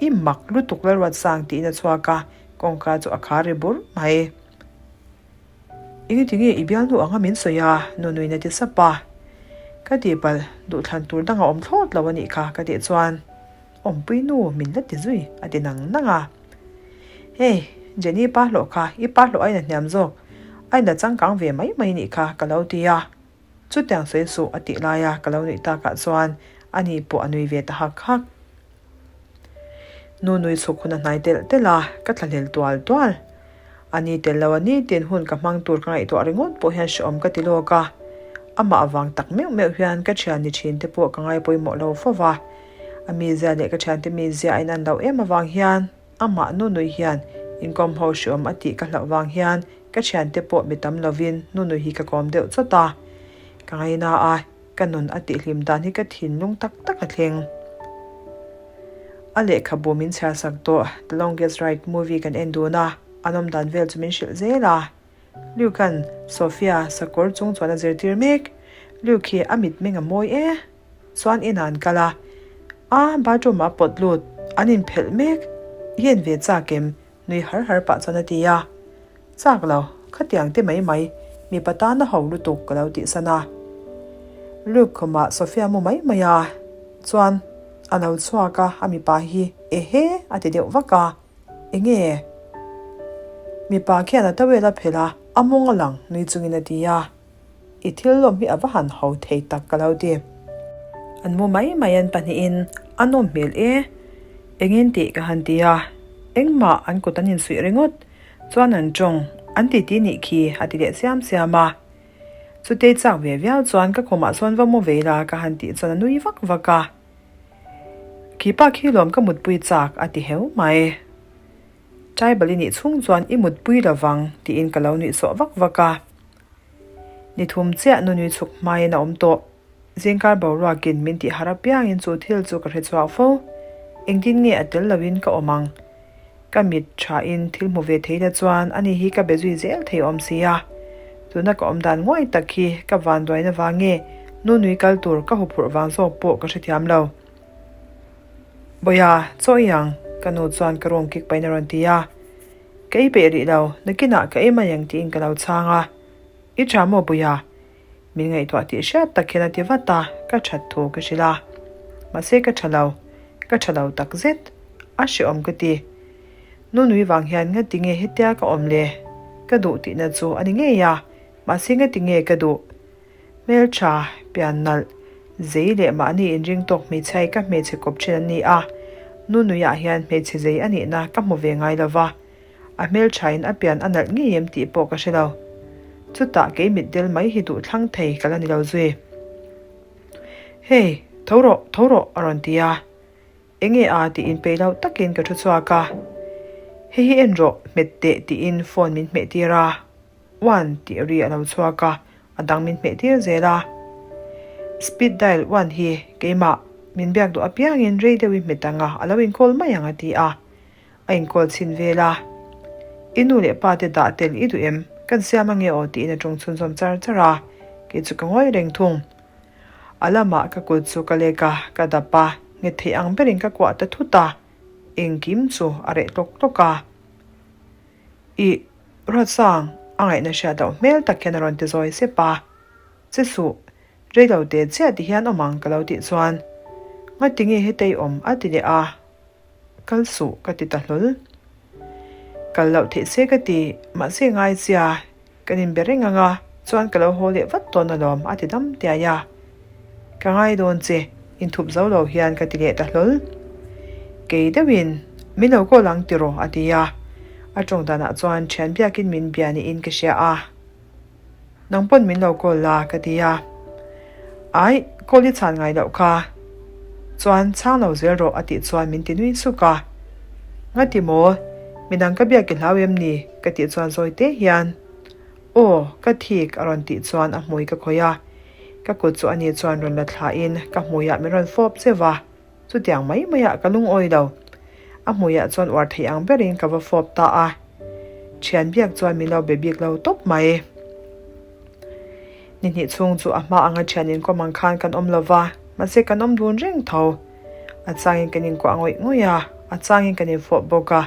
I mak lutuk Lalruatsang tiin a chhuak a, kawngka chu a khar ri bur mai. Engati nge i bialnu anga min sawi a? Nunuin a ti sap a. Ka tihpalh, duhthlan tur dang a awm thlawt lo a nih kha ka tih chuan awmpui nu min la ti zui a ti nang nang a. Hey, Jenny pa hlawh kha i pa hlawh ain a hniam zawk, a in la changkang ve mai mai nih kha ka lo ti a. Chutiang sawi suh a tih laia ka lo nuih takah chuan ani pawh a nui ve ta hak hak. Nu nui chhuk hun a hnai telh telh a, ka thlahlel tual tual. Ani tel lo a nitin hun ka hmang tur ka ngaihtuah ringawt pawh hian hrehawm ka ti lawk a. Amah avang tak meuh meuh hian ka thian ni thin te pawh ka ngai pawimawh lo fo va. A mizia leh ka thiante mizia a inan loh em avang hian Amah Nunui hian inkawm ho hriawm a tih ka hlauh vang hian ka thiante pawh mi tam lovin Nunui hi ka kawm deuh chawt a. Ka ngaina a, ka nun a tihhlim dan hi ka thinlung tak tak a thleng. A lehkhabu min chhiar sak tawh The Longest Ride movie kan en dun a, an awm dan vel chu min hrilh zel a. Luke-a'n Sophia sakawr chung chuan a zirtir mek. Luke hi a mitmeng a mawi e. Chuan inah an kal a, a bathroom ah pawt lut, an inphelh mek, i en ve chak em? nui har har pah chuan a ti a, Chak lo. Khatiang te mai mai, mipa tana ho lutuk ka lo tihsan a. Luke khumah Sophia mu mai mai a, chuan a lo chhuak a, a mipa hi ehe a ti deuh vak a, enge? Mipa khian a towel a phelh a, a mawng a lang nui chungin a ti a. I thil lawm hi a va han ho thei tak ka lo ti. An mu mai mai an pahnihin a nawm hmel e. Engin tih ka han ti a, engmah an kut an insuih ringawt chuan an tawng an titi nih khi a ti leh siam siam a. Chutei chak ve viau chuan ka khumah sawn va mu ve ila ka han tih chuan a nui vak vak a. Khi pa khi lawm ka mutpui chak a ti heu mai. Tribal i nih chhung chuan i mutpui lovang tiin ka lo nuih sawh vak vak a. Ni thum chiah nunui chhuk hmain a awm tawh. Zingkar boruakin min tih harh apiangin chu thil chu ka hre chhuak fo. Engtin nge a tel loin ka awm ang? Ka mit thain thil hmu ve thei la chuan ani hi ka be zui zel thei awm si a. Tuna ka awm dan nguai tak hi ka vanduaina vang nge nunui kal tur ka huphurh vang zawk pawh ka hrethiam lo. Bawiha, chaw i ang, ka nu chuan ka room kik pahin a rawn ti a. Ka ei peih rih lo, nakinah ka ei mai ang tiin ka lo chhang a. I tha maw Buia? Min ngaihtuah tih hriat tak hian a ti vat a, ka that thu ka hrilh a. Mahse ka tha lo, ka tha lo tak zet. A hrehawm ka ti. Nunui vang hian ngati nge hetia ka awm le? Ka duh tihna chu a ni ngei a, mahse ngati nge ka duh? Hmeltha, pian nalh, zei leh mahni inring tawk hmeichhia hi ka hmeichhe kawp thin an ni a, Nunuiah hian hmeichhe zei a nihna ka hmu ve ngai lo va, a hmelthain a pian a nalh ngei em tih pawh ka hre lo. Chutah kei mitdel mai hi duh thlang thei ka la ni lo zui. Hey, tho rawh, tho rawh a rawn ti a. Enge a tiin peih loh takin ka thu chhuak a. Hei hi en rawh, hmet teh tiin phone min hmeh tir a. One tih ri a lo chhuak a, a dang min hmeh tir zel a. Speed dial one hi keimah min biak duh apiangin rei deuh i hmet ang a, a lo inkawl mai ang a ti a. A inkawl chhin vel a. I nu leh pa te dah tel i duh em? Kan siam ange aw tiin a tawng chhunzawm char char a, kei chu ka ngawi reng thung. A lamah ka kut chu ka lek a, ka dap a, nghet thei ang berin ka kuah ta thut a, engkim chu a reh tlawk tlawk a. Ih, Ruatsang, a ngaihna hriat loh hmel tak hian a rawn ti zawi sep a. Che suh, rei lo te chiah ti hian awm ang ka lo tih chuan, Ngati nge hetei awm a ti leh a, kal suh ka ti ta hlawl. Kal loh theih se ka ti, mahse ngai chia. Kan inbe reng ang a, chuan ka lo haw leh vat dawn alawm a ti dam tiai a. Ka ngai dawn che, inthup zo lo hian ka ti leh ta hlawl. Kei deuhin, Min lo call ang tiraw a ti a. A tawng danah chuan thian biakin min bia niin ka hria a. Nang pawn min lo call la ka ti a. Aih, call i chhan ngai loh kha. Chuan chhang lo zel rawh a tih chuan min ti nui suk a. Ngati maw? Midang ka biak i hlau em ni? Ka tih chuan zawi te hian, Aw, ka thik a rawn tih chuan a hmui ka khawih a. Ka kut chu ani chuan rawn la thlahin ka hmuiah min rawn fawp zeuh a. Chutiang mai maiah ka lungawi lo. A hmuiah chuan uar theih ang berin ka va fawp ta a. Thian biak chuan min lo be bik lo tawp mai. Ni hnih chhung chu a hma anga thian inkawm ang khan kan awm lo va, mahse kan awm dun reng tho. A changin kan inkuah ngawih ngawih a, a changin kan infawh bawk a.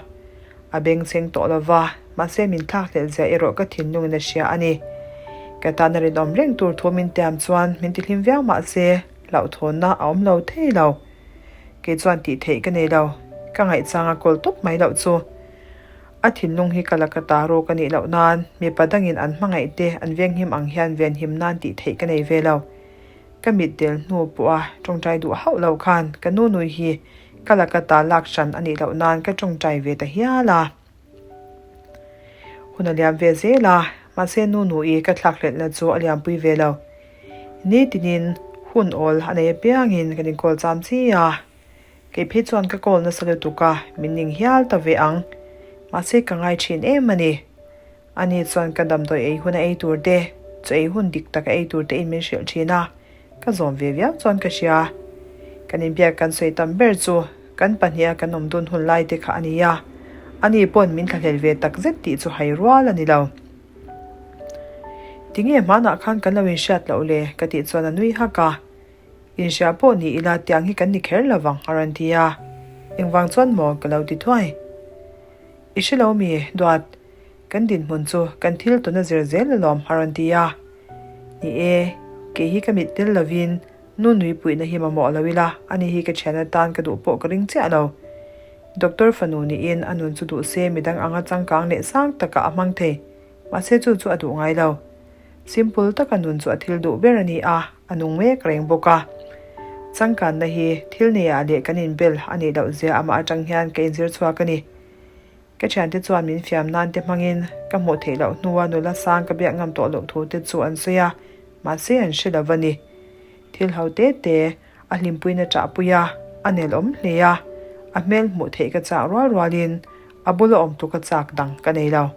A bengchheng tawh lo va, mahse min thlak hlelh zia erawh ka thinlungin a hria a ni. Ka tana rinawm reng tur thu min tiam chuan min tihlim viau mahse hlauhthawnna a awm lo thei lo. Kei chuan tih theih ka nei lo, ka ngaihchang a kawl tawp mai loh chu. A thinlung hi ka laka ta rawk a nih loh nan mipa dangin an hmangaih te an venghim ang hian venhim nan tih theih ka nei ve lo. Ka mit del hnu pawha tawngtai duh hauh lo khan ka nu nui hi ka laka ta lak hran a nih loh nan ka tawngtai ve ta hial a. Hun a liam ve zel a, mahse nu nui ka thlakhlelhna chu a liampui ve lo. Nitinin hun awl a nei apiangin kan inkawl cham chi a. Kei phei chuan ka call nasa lutuk a, min ning hial ta ve ang. Mahse ka ngai thin em a ni. Ani chuan ka damdawi ei hun a ei tur te, chaw ei hun dik tak a ei tur te in min hrilh thin a, ka zawm ve viau chuan ka hria. Kan inbiak kan sawi tam ber chu kan pahniha kan awm dun hun lai te kha a ni a, ani pawn min thlahlel ve tak zet tih chu hai rual a ni lo. Tinge hmanah khan kan lo inhriat loh le? ka tih chuan a nui hak a. Inhria pawh ni ila tiang hi kan ni kher lo vang a rawn ti a, engvang chuan maw ka lo ti thuai. I hre lo mi, Duat? Kan dinhmun chu kan thil tuna zir zel alawm a rawn ti a. Ni e, kei hi ka mit tel lovin nu nui puihna hi mamawh lo ila, ani hi ka thian atan ka duh pawh ka ring chiah lo. Doctor fanu niin a nun chu duh se midang anga changkang leh sang takah a hmang thei, mahse chu chu a duh ngai lo. Simple taka nun chu a thil duh ber a ni a, a nung mek reng bawk a. Changkanna hi thil neiah leh kan inbel a nih loh zia amah atang hian ka inzir chhuak a ni. Ka thiante chuan min fiam nan te hmangin ka hmuh theih loh hnua nula sang ka biak ngam tawh loh thu te chu an sawi a, mahse an hre lo va ni. Thil ho te te a hlimpuina ṭahpui a, a nel awm hle a, a hmel hmuh theih ka chak rual rualin a bula awm tluka chak dang ka nei lo.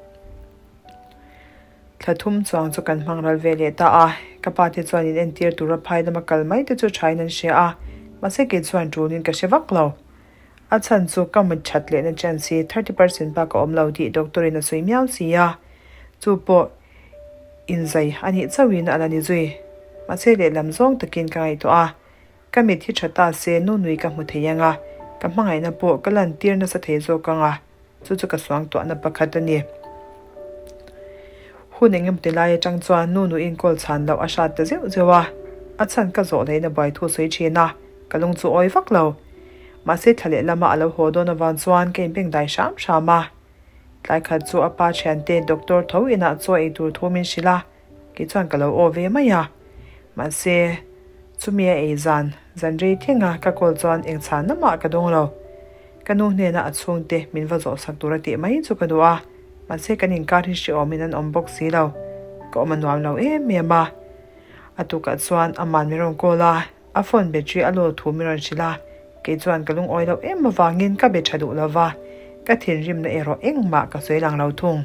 Thla thum chuang chu kan hmang ral ve leh ta a, ka pa te chuan in entir tura phai lama kal mai te chu ṭhain an hria a, mahse kei chuan ṭulin ka hre vak lo. A chhan chu ka mut that lehna chance hi 30% bak a awm lo tih doctor in a sawi miau si a, chu pawh inzai a nih chauhin a la ni zui. Mahse lehlam zawng takin ka ngaihtuah a, ka mit hi tha ta se nu nui ka hmu thei ang a, ka hmangaihna pawh ka lantir nasa thei zawk ang a, chu chu ka suangtuahna pakhat a ni. Hun eng emaw ti lai atang chuan nu nuin call chhan loh a hrat ta zeuh zeuh a, a chhan ka zawh laiin a buai thu sawi thin a, ka lung chu awi vak lo. Mahse thla leh lama a lo haw dawn avang chuan ka inbeng dai hram hram a. Tlai khat chu a pa thiante doctor tho inah chaw ei tur thu min hrilh a, kei chuan ka lo aw ve mai a. Mahse chumi a ei zan, zan rei thenga ka call chuan eng chhanna mah ka dawng lo. Ka nu hnena a chhungte min va zawhsak tur a tih mai chu ka duh a, mahse kan inkar hi hrehawmin an awm bawk si lo. Ka awm a nuam lo em em a. A tukah chuan aman min rawn call a. A phone battery a load thu min rawn hrilh a, kei chuan ka lungawi loh em avangin ka be tha duh lo va, ka thinrimna erawh engmah ka sawi lang lo thung.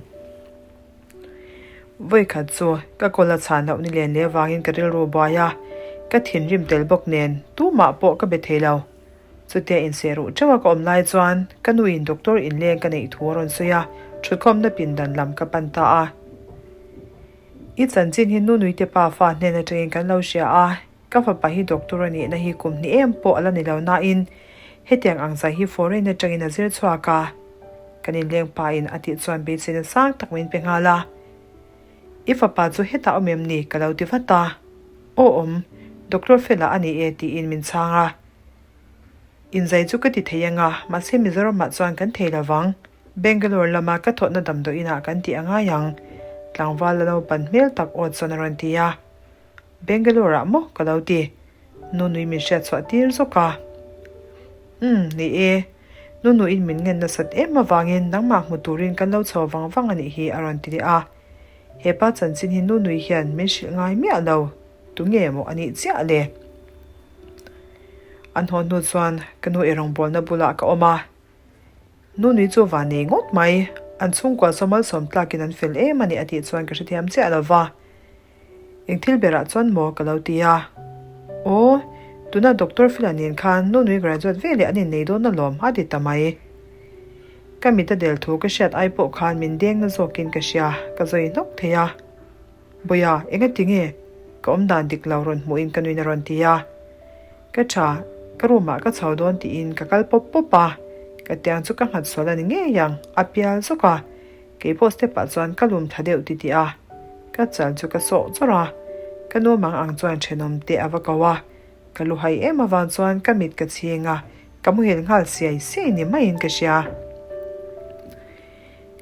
Vawikhat chu ka kawl a chhan loh ni len leh avangin ka rilru buai a, ka thinrim tel bawk nen tumah pawh ka be thei lo. Chutia inseh ruh teuh a ka awm lai chuan ka nuin doctor inleng ka neih thu a rawn sawi a, thutkhawmna pindan lam ka pan ta a. I chanchin hi Nunuite pa fa hnen atangin kan lo hria a, Ka fapa hi doctor a nihna hi kum hnih em pawh a la ni lo nain hetiang ang zai hi foreign atangin a zir chhuak a, kan inleng pain a tih chuan beiseina sang tak min pe nghal a. I fapa chu hetah awm em ni? ka lo ti vat a. Aw awm, doctor fela a ni e tiin min chhang a. Inzai chu ka ti thei anga, mahse Mizoramah chuan kan thei lo vang. Bangalore lama ka thawhna damdawiin ah kan tih a ngai ang, tlangval la naupan hmel tak aw chuan a rawn ti a. Bangalore ah maw ka lo ti. Nunui min hriat chhuah tir zawk a. Umm, ni e. Nunuin min ngen nasat em avangin nangmah hmu turin kan lo chho vang vang a nih hi a rawn ti leh a. He pa chanchin hi Nunui hian min hrilh ngai miah lo. Tunge maw a nih chiah le? An haw hnu chuan ka nu eirawngbawlna bulah ka awm a. Nunui chu va nei ngawt mai. An chhungkua saw malsawm tlakin an fel em a ni a tih chuan ka hrethiam chiah lo va. Eng thil berah chuan maw ka lo ti a. Aw, tuna Doctor Fila nen khan Nunui graduate veleh an innei dawn alawm a ti ta mai. Ka mit a del thu ka hriat ai pawh khan min deng na zawkin ka hria, ka zawi hnawk thei a. Bawia, engati nge ka awm dan dik lo rawn hmuhin ka nuin a rawn ti a. Ka tha, ka room ah ka chho dawn tiin ka kal pawp pawp a, ka tiang chu ka nghat sual a ni ngei ang, a pial zawk a. Kei pawh step ah chuan ka lum tha deuh titih a, ka chal chu ka sawh chawrh a, ka nu mang ang chuan thenawm te a va ko a, ka lu hai em avang chuan ka mit ka chhing a, ka muhil nghal siai siai ni maiin ka hria.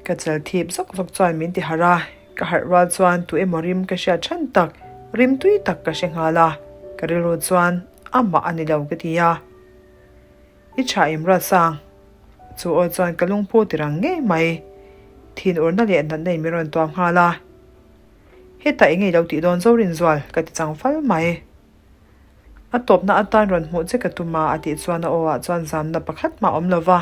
Ka chal thip zawk zawk chuan min ti harh a, ka harh rual chuan tu emaw rim ka hriat than tak, rim tui tak ka hre nghal a, ka rilru chuan amah a ni lo ka ti a. I tha im ruat sang. Chu aw chuan ka lungphu ti rang ngei mai. Thin urna leh natna in min rawn tuam nghal a. Hetah eng nge i lo tih dawn Zorinzual? ka ti chang fal mai. A tawpna atan rawn hmuh che ka tum a a tih chuan a aw ah chuan zamna pakhat mah awm lo va.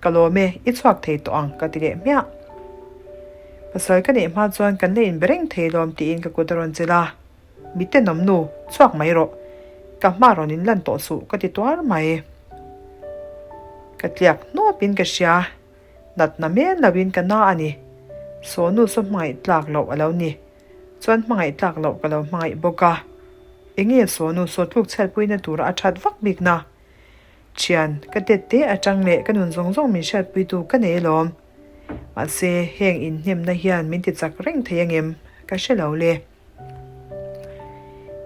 Ka lawm e, i chhuak thei tawh ang ka ti leh hmiah. Pasal ka neih hma chuan kan la inbe reng thei lawm tiin ka kut a rawn chelh a. Mi tenawm nu, chhuak mai rawh. Ka hma rawn in lan tawh suh ka ti tuar mai. Ka tliak hnawpin ka hria. Natna mel loin ka na a ni. Saw nu saw hmangaih tlak loh a lo ni. Chuan hmangaih tlak loh ka lo hmangaih bawk a. Enge saw nu saw tluk chhiatpuina tura a that vak bikna? Thian, ka tet te atang leh ka nun zawng zawng min hriatpuitu ka nei alawm. Mahse, heng inhnemna hian min ti chak reng thei angem ka hre lo le.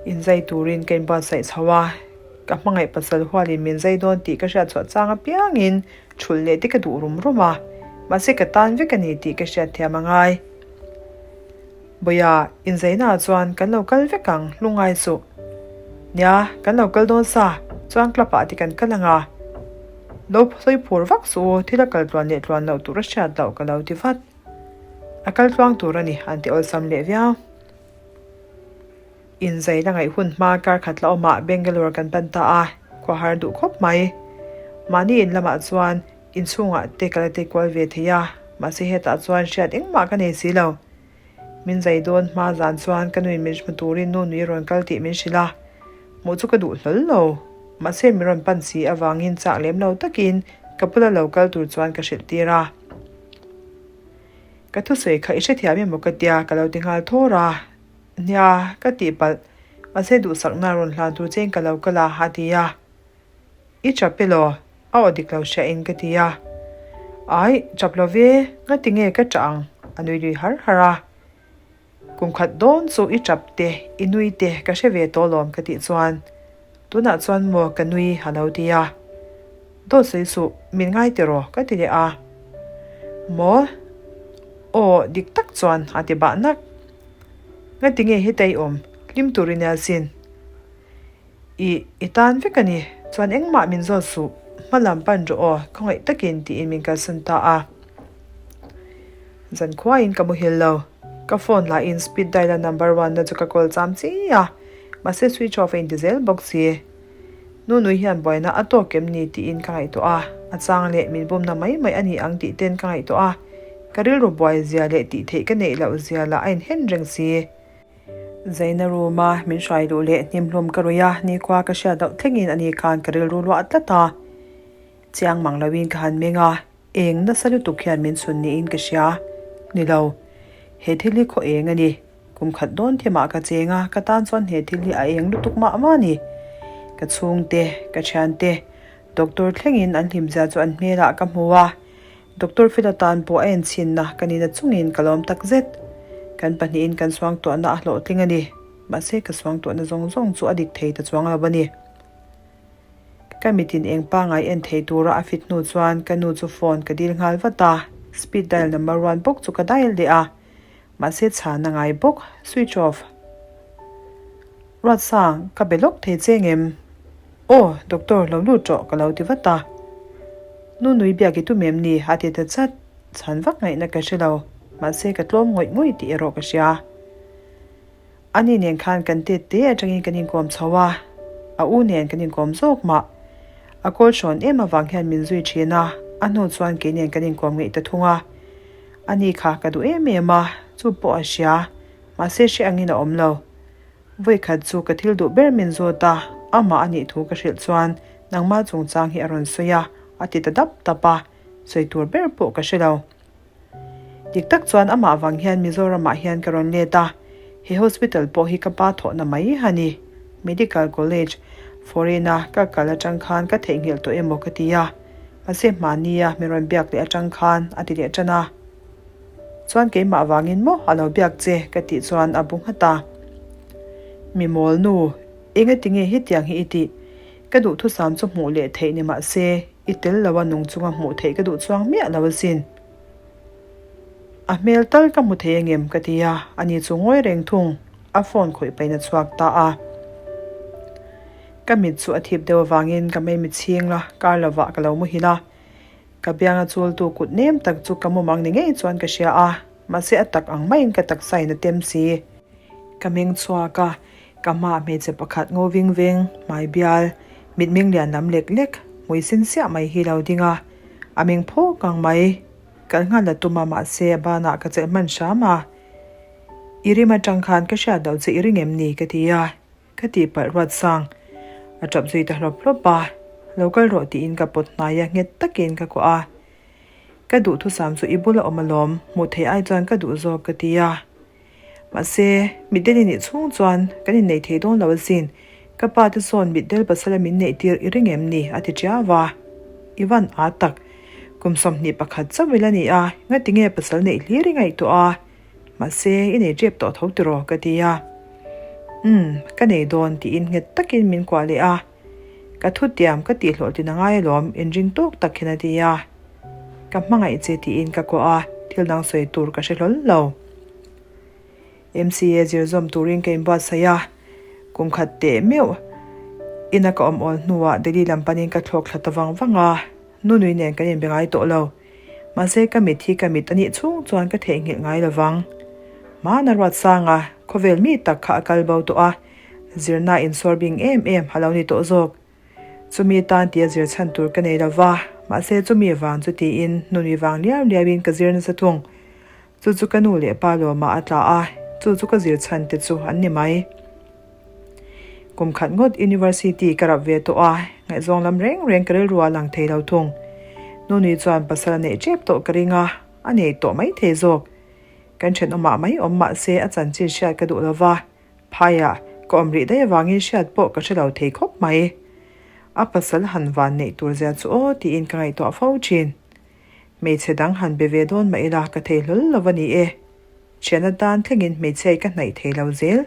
Inzai turin ka inbuatsaih chho a, ka hmangaih pasal hualin min zai dawn tih ka hriat chhuah chang apiangin thulh leh te ka duh rum rum a, mahse ka tan vek a ni tih ka hriat thiam a ngai. Bawia, inzainaah chuan kan lo kal vek ang, lungngai suh. Nia, kan lo kal dawn sa, chuan club ah te kan kal ang a. Lo sawi phur vak suh u, thil a kal tluan leh tluan loh tur a hriat loh ka lo ti vat. A kal tluang tur a ni, an ti awlsam leh viau. Inzaina ngaih hun hma kar khat la awmah Bangalore kan pan ta a, khua har duh khawp mai. Mahni in lamah chuan inchhungah te ka la tei kual ve thei a, mahse hetah chuan hriat engmah ka nei si lo. Min zai dawn hma zan chuan ka nuin min hmu turin nu nui rawn kal tih min hrilh a, hmuh chu ka duh hlawl lo. Mahse min rawn pan si avangin chak lem lo takin ka bula lo kal tur chuan ka hrilh tir a. Ka thusawi kha i hrethiam emaw ka tia ka lo ti nghal thawr a. Nia, ka tihpalh. Mahse duhsakna rawn hlan tur chein ka lo kal a, a ti a. I chap elaw? A aw dik lo hriain ka ti a. Ai, chap lo ve, ngati nge ka chah ang? A nui lui har har a. Kum khat dawn chu i chap te, i nui te ka hre ve tawh lawm ka tih chuan, Tunah chuan maw ka nui a lo ti a. Dawt sawi suh, min ngai tiraw ka ti leh a. Maw? Aw, dik tak chuan a ti bah nak. Ngati nge heta i awm? Hlim tur i nia sin. I, i tan vek a ni. Chuan engmah min zawt suh. Hma lam pan rawh aw, khawngaih takin tiin min kalsan ta a. Zan khuaiin ka muhil lo. Ka phone lahin speed dial a number one na chu ka call cham chi a, mahse switch off a inti zel bawk si. Nu nui hian buaina a tawk em ni tiin ka ngaihtuah a, a chang leh min bumna mai mai a ni ang tih ten ka ngaihtuah a, ka rilru buai zia leh tih theih ka neih loh zia lah a inhen reng si. Zaina room a min hruai luh leh hnimhlum ka ruih a, nikhua ka hriat loh thlengin ani khan ka rilru luah tlat a. Chiang mang loin ka han meng a, eng nasa lutuk hian min chhun niin ka hria. Ni lo. He thil hi khaw eng a ni. Kum khat dawn thimah ka cheng a, ka tan chuan he thil hi a eng lutuk mah mah a ni. Ka chhungte, ka thiante, doctor thlengin an hlimzia chu an hmelah ka hmu a. Doctor Fela tan pawh a enchhinna ka nihna chungin ka lawm tak zet. Kan pahnihin kan suangtuahna a hlawhtling a ni. Mahse ka suangtuahna zawng zawng chu a dik thei ta chuang lo a ni. Ka mitin eng pangai en thei tura a fit hnu chuan ka nu chu phone ka dil nghal vat a, speed dial number one bawk chu ka dial leh a. Mahse chhan a ngai bawk, switch off. Ruatsang, ka be lawk thei che ngem? Aw, doctor lo lut rawh ka lo ti vat a. Nu nui biak i tum em ni? a ti ta chat. Chhan vak ngaihna ka hre lo, mahse ka tlawm ngawih ngawih tih erawh ka hria. Ani nen khan kan tet te atangin kan inkawm chho a, a u nen kan inkawm zawk mah. A kawl hrawn em avang hian min zui thin a, a hnu chuan kei nen kan inkawm ngeih ta thung a. Ani kha ka duh em em a, chu pawh a hria, mahse hre angin a awm lo. Vawikhat chu ka thil duh ber min zawt a, amah a nih thu ka hrilh chuan nangmah chungchang hi a rawn sawi a, a ti ta dap dap a, sawi tur ber pawh ka hre lo. Dik tak chuan amah vang hian Mizoramah hian ka rawn let a, he hospital pawh hi ka pa thawhna mai a ni. Medical College, foreign-a ka kal atang khan ka theihnghilh tawh emaw ka ti a, mahse hmahnia min rawn biak leh atang khan a ti leh tan a. Chuan keimah vangin maw a lo biak che ka tih chuan a bu nghat a. Mi mawl nu, engati nge hetiang hi i tih? Ka duhthusam chu hmuh leh theih ni mahse i tel lo a nung chunga hmuh theih ka duh chuang miah lo asin. A hmel tal ka hmu thei angem ka ti a, ani chu ngawi reng thung, a phone khawih pahin a chhuak ta a. Ka mit chu a thip deuh avangin ka mei mitchhing la kar lovah ka lo muhil a. Ka bianga chultu kut nem tak chu ka mumang ni ngei chuan ka hria a, mahse a tak ang maiin ka taksa in a tem si. Ka meng chhuak a, ka hmaah hmeichhe pakhat ngo ving veng, hmai bial, mitmeng lian lam lek lek, hmui sin siah mai hi lo ding a, a meng phawk ang mai. Kal nghal la tum a mahse a banah ka chelh hman hram a. I rim atang khan ka hriat loh che i ring em ni? ka ti a. Ka tihpalh ruat sang. A tap zui ta hlawp hlawp a, Lo kal rawh tiin ka pawt hnai a, nghet takin ka kuah a. Ka duhthusam chu i bula awm alawm, hmuh theih ai chuan ka duh zawk ka ti a. Mahse, mitdel i nih chhung chuan kan innei thei dawn lo asin, ka pa te sawn mitdel pasala min neih tir i ring em ni? a ti ṭiau a. I van â tak. Kum 21 chauh ila ni a, ngati nge pasal neih hlir i ngaihtuah a? Mahse, i nei tep tawh tho tiraw? ka ti a. Umm, ka nei dawn tiin nghet takin min kuah leh a. Ka thutiam ka tih hlawhtlin a ngai alawm inring tawk tak hian a ti a. Ka hmangaih che tiin ka kuah a, thil dang sawi tur ka hre hlawl lo. MCA zir zawm turin ka inbuatsaih a, kum khat teh meuh ina ka awm awl hnuah Delhi lam panin ka thlawk thla ta vang vang a, Nunui nen kan inbe ngai tawh lo. Mahse ka mit hi ka mit a nih chhung chuan ka theihnghilh ngai lo vang. Hmana ruat sanga khawvel mi tak kha a kal bo tawh a, zirna insawr bing em em a lo ni tawh zawk. Chumi tan tia zir chhan tur ka nei lo va, mahse chumi vang chu tiin Nunui vang liau liauin ka zir nasa thung. Chu chu ka nu leh pa lawmah a tla a, chu chu ka zir chhan te chu an ni mai. Kum khat ngawt University ka rap ve tawh a, ngaihzawng lam reng reng ka rilru a lang thei lo thung. Nunui chuan pasal a neih tep tawh ka ring a, a nei tawh mai thei zawk. Kan thenawmah mai awm mah se a chanchin hriat ka duh lo va, phaiah ka awm rih daih avangin hriat pawh ka hre lo thei khawp mai. A pasal han van neih tur zia chu aw tiin ka ngaihtuah fo thin. Hmeichhe dang han be ve dawn mah ila ka thei hlawl lo a ni e. Thian atan thlengin hmeichhiai ka hnaih thei lo zel.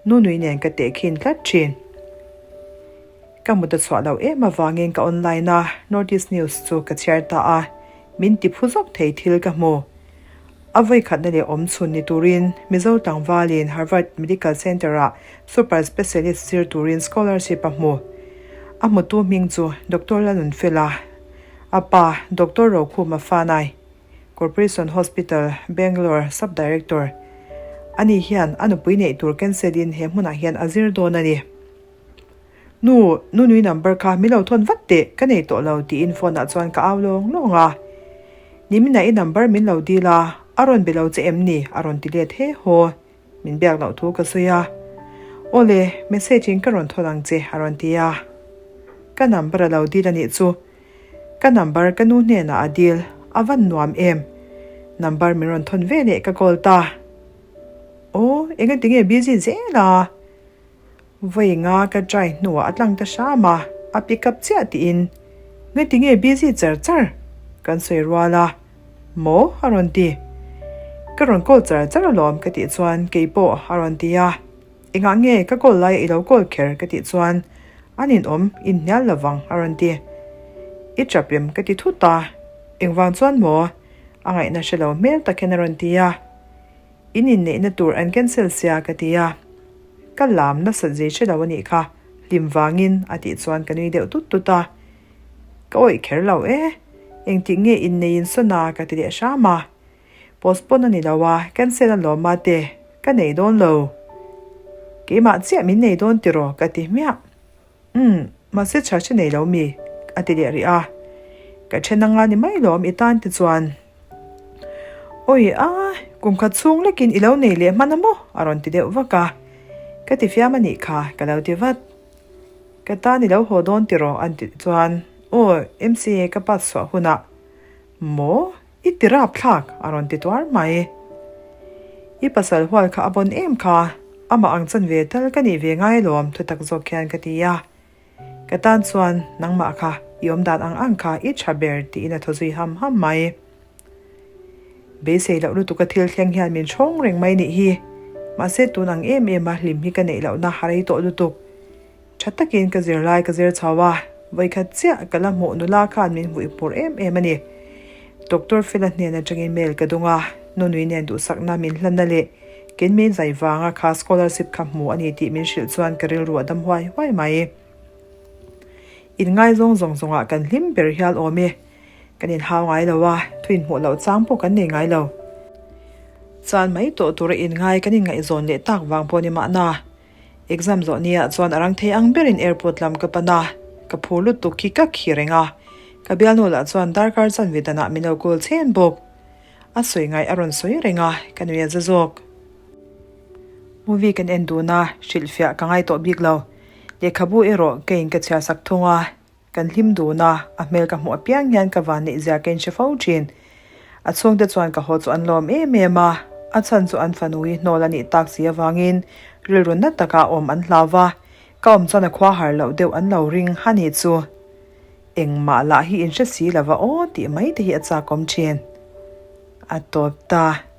Nunui nen ka tehkhin tlat thin. Ka mut a chhuah loh em avangin ka online a, North East News chu ka chhiar ta a, min ti phu zawk thei thil ka hmu. A vawikhatna leh awm chhun ni turin Mizo tlangvalin Harvard Medical Center-ah Super Specialist zir turin scholarship a hmu. A hmutu hming chu Doctor Lalnunfela. A pa, Doctor Rokhuma Fanai, Corporation Hospital, Bangalore Sub-Director, ani hian a nupui neih tur cancel in he hmunah hian a zir dawn a ni. Nu, Nunui number kha min lo thawn vat teh, ka nei tawh lo tiin phone ah chuan ka au lawng lawng a. Niminah i number min lo dil a, a rawn be lo che em ni? a rawn ti let he haw. Min biak loh thu ka sawi a. Awle, message in ka rawn thawn ang che a rawn ti a. Ka number a lo dil a nih chu. Ka number ka nu hnenah a dil, a van nuam em. Number min rawn thawn ve leh ka call ta. Aw, engati nge busy zel a? Vawi nga ka try hnuah a tlang ta hram a, a pick up chiah tiin, Ngati nge busy char char? Kan sawi rual a, Maw? a rawn ti. Ka rawn call char char alawm ka tih chuan keipawh a rawn ti a, Engah nge ka call laia i lo call kher ka tih chuan an inawm inhnial lovang a rawn ti. I tap em ka ti thut a, Engvang chuan maw? A ngaihna hre lo hmel tak hian a rawn ti a. In inneihna tur an cancel sia ka ti a, ka lam nasat zei hre lo a nih kha, hlim vangin a tih chuan ka nui deuh tut tut a. Ka awih kher lo e, engtik nge innei in sawn a ka ti leh hram a. Postpone a ni lo a, cancel a lawm a te, ka nei dawn lo. Keimah chiah min nei dawn tiraw ka ti hmiah. Umm, mahse chha hre nei lo mi? a ti leh rih a. Ka then anga ni mai lawm i tan te chuan. Awi a, kum khat chhung lekin i lo nei leh hman a maw? a rawn ti deuh vak a. Ka ti fiam a nih kha, ka lo ti vat. Ka tan i lo haw dawn tiraw? an ti chuan, Aw, MCA ka pass chhuah hunah. Maw? I ti rapthlak! a rawn ti tuar mai. I pasal hual kha a bawn em kha, amah ang chan ve tal ka nih ve ngai alawm thutak zawk hian ka ti a. Ka tan chuan nangmah kha i awm dan ang ang kha i tha ber tiin a thaw zui ham ham mai. Beisei loh lutuka thil thleng hian min hrawng reng mai nih hi. Mahse tun ang em em a hlim hi ka neih lohna a rei tawh lutuk. Tha takin ka zir lai ka zir chho a, vawikhat chiah ka la hmuh nula khan min hmuh hmur em em a ni. Doctor Fela hnen atangin mail ka dung a, Nunui nen duhsakna min hlanna leh ken min zai vanga kha scholarship kha hmu a ni tih min hrilh chuan ka rilru a dam huai huai mai. Inngaizawng zawng zawngah kan hlim ber hial awm e. Kan inhau ngai lo a, thu inhmuh loh chang pawh kan nei ngai lo. Chan mai tawh tura inngai kan inngaihzawn leh tak vang pawh ni mahna. Exam zawh nia chuan a rang thei ang berin airport lam ka pan a, ka phur lutuk khi ka khi reng a. Ka bialnu lah chuan darkar chanve danah min lo call chhen bawk. A sawi ngai a rawn sawi reng a, ka nui a za zawk. Movie kan en dun a, hrilhfiah ka ngai tawh bik lo. Lehkhabu erawh keiin ka chhiar sak thung a. Kan hlim dun a, a hmel ka hmuh apiang hian ka van neih zia ka inhre fo thin. A chhungte chuan ka haw chu an lawm em em a, a chhan chu an fanu hi hnawl a nih tak si avangin rilru na taka awm an hlau va, ka awm chuan a khua har loh deuh an lo ring a nih chu. Engmah lah hi in hre si lova aw tih mai te hi a chakawm thin. A tawp ta.